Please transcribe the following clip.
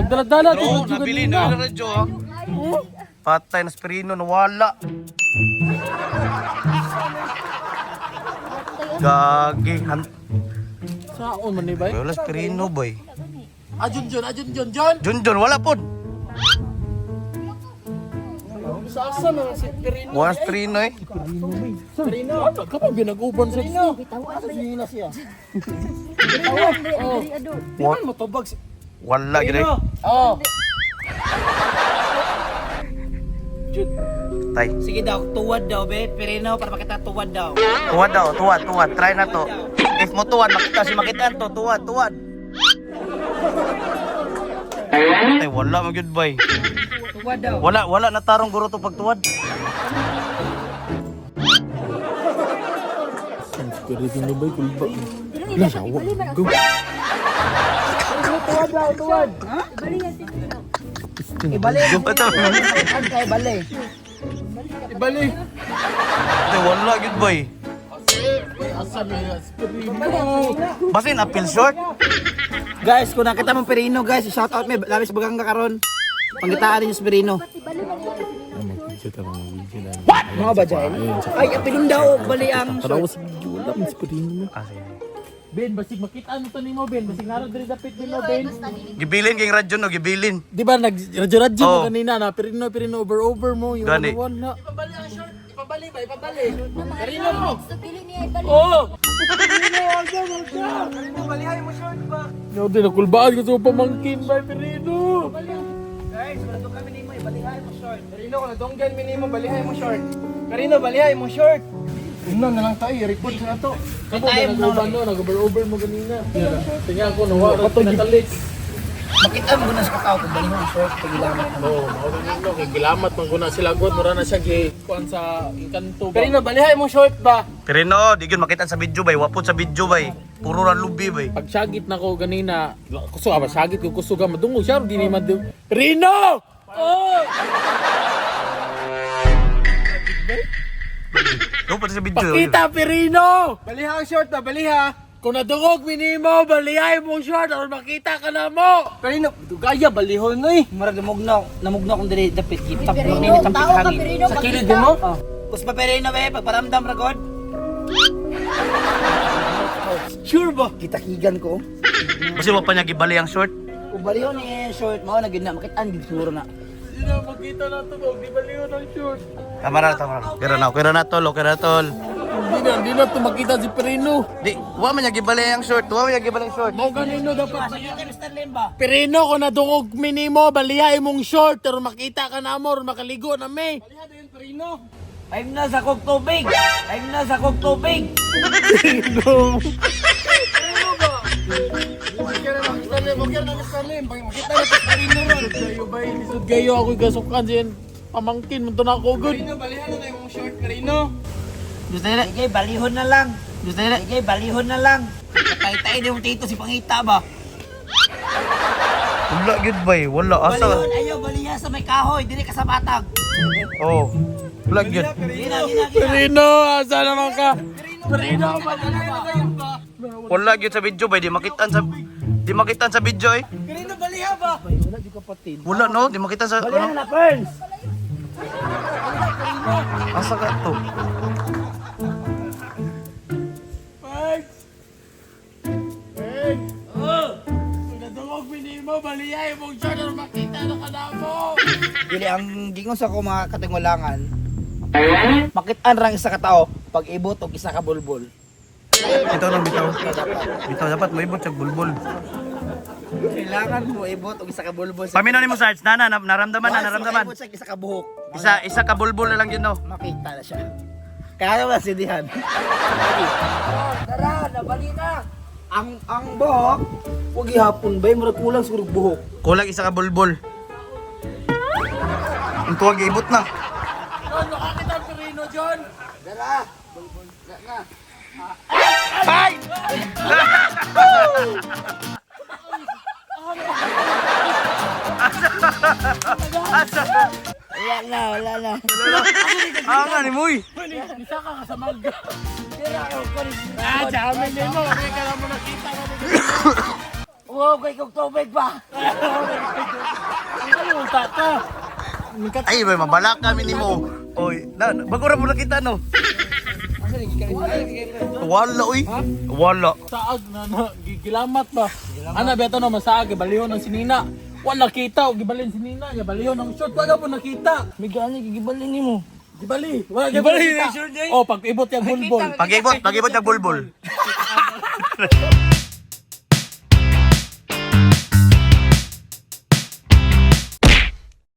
Nagdala-dala to Oo, radyo nabili ganina. na yung radyo ha. Patay na Spirino, nawala. Gagi. Saon man ni bay? Wala Spirino, boy. Ah, Jun Jun, ah, Jun Jun, Jun. Jun Jun, wala pod. Sa asa na si Perino? Wala Spirino eh. Perino. Kapag binag-uban sa Perino. Asa sinila siya? Oh. Di man motubag si Wala gid eh. Oh. Jun. Tay. Sige daw, tuwad daw be. Perino para makita tuwad daw. Tuwad daw, tuwad, tuwad. Try na to. If mo tuwad, makita si makita to, tuwad, tuwad. Tay, wala mo gyud bay. Tuwad daw. Wala, wala na tarong guro to pagtuwad. Perino bay kulba. La sawa. Go. Tuwad daw, tuwad. Ha? Ibali. Ito. Ang kay bali. Ibali. Tay, wala gyud bay. Asa mi Perino. Basin appeal short. Guys, kung nakita mong Perino, guys, shout out me. Labis bagang ka karon. Pangitaan ninyo si Perino. Mga ba dyan? Ay, apilon daw. Bali ang Tanaw sa video wala man si Perino. Ah, sige. Ben, basig makita ano to nimo Ben, basig naro diri dapit nimo Ben. Gibilin kay radyo no, gibilin. Di ba nag radyo-radyo mo Oo. kanina na Perino Perino over over mo yung Gani. ano wala. Ipabali ang short, ipabali ba, ipabali. Perino mo. Oh! Oh. Perino, aga aga. Perino, balihay mo short ba? No, di na kulbaan ko sa pamangkin ba Perino. Guys, kung nadunggan minimo, balihay mo short. Perino, kung nadunggan minimo, balihay mo short. Perino, balihay mo short. Una na lang tayo, report na to. Kamo ba nag-uban no, nag-over over mo kanina. Tingnan ko nawa ra pinakalit. Makita mo na sa kakao kung balihay mo short, pagilamat mo. Oh, mao ganino kay gilamat man guna sila god mura na siya gi kuan sa engkanto ba. Perino, balihay mo short ba? Pero di gyud makita sa video bay, wapod sa video bay. Puro ra lubi bay. Pag syagit na ko ganina, kusog ba syagit ko kusog madungog siya di ni madu. Rino! Oh! Do pa sa video. Pakita Perino! Baliha ang short ba? Baliha. Kung nadungog minimo, baliyay mong short aron makita ka na mo. Perino, dugaya balihon na eh. Murag namugnaw, namugnaw kung dili dapit gitap Perino, nini tampik tao ka, hangin. Perino, Sa kilid makita. din mo? Oh. Kus pa Perino be, pagparamdam ra god. Sure ba? Kitakigan ko. Kasi wa pa niya gibali ang short. Kung balihon ni short mao na gid na makitaan gid siguro na. Di na makita na to, di baliw ng short. Tama na, tama na. Kira na, kira na tol, okay na tol. Hindi na to makita si Perino. Di, wa man niya gibali ang short, wa man niya gibali ang short. Mao ganino dapat. Sige kay Mr. Limba. Perino, kung nadungog minimo, baliyay mong short pero makita ka na mo, aron makaligo na may. Time na sa kog tubig. Time na sa kog tubig. Perino. Kayo ba, lisod kayo ako gasukan siyan. Pamangkin, munto na ako good. Gusto nila, sige, balihon na lang. Gusto nila, sige, balihon na lang. Tay-tay din mo tito si Pangita ba? Wala gyud bay, wala asa. Balihon, ayaw, baliha sa may kahoy, dili ka sa batag. Oh. Wala gyud. Gina, gina, gina. Perino, asa naman ka? Perino, ba? Wala gyud sa video bay, di makitaan sa video eh. Perino, baliha ba? Wala jud kapatid. Wala no, di makita sa Baliha ano. na, Ferns. Asa ka to? Kung nadungog minimo, baliyay mong short aron makita na ka na mo. Dili ang gingon sa ko mga katingulangan. Makitaan rang isa ka tao pag ibot og isa ka bulbul. Bitaw lang bitaw. Bitaw dapat moibot sa bulbul. Kailangan mo ibot og isa ka bulbul. Paminaw nimo Sarge, nana naramdaman na naramdaman. Ibot sa isa ka buhok. Isa isa ka bulbul na lang yun no. Makita na siya. Kaya wala sindihan. Tara, nabali na. Ang buhok, wag ihapon ba? Murag kulang siguro buhok. Kulang isa ka bulbul. Ang tuwag ibot na. John, nakakita ang Perino, John. Tara. Ay! Asa? Wala na, wala na. Ah, nga ni Muy. Isa ka sa magga. Ah, jamin nimo, okay ka lang mo nakita. Wow, kay kog tubig pa. Makita ka. Ay, may mabalak kami ni mo. Oy, na, bago ra mo nakita no. Wala oy. Wala. Saag na na gigilamat ba. Ana beto no masaag gibalihon ang sinina. Wala nakita og gibalin sinina, gibalihon ang shot wala po nakita. Migani gigibalin nimo. Gibali, wala gibali. Oh, pag ibot yang bulbol. Pag-ibot, pag-ibot ng bulbul.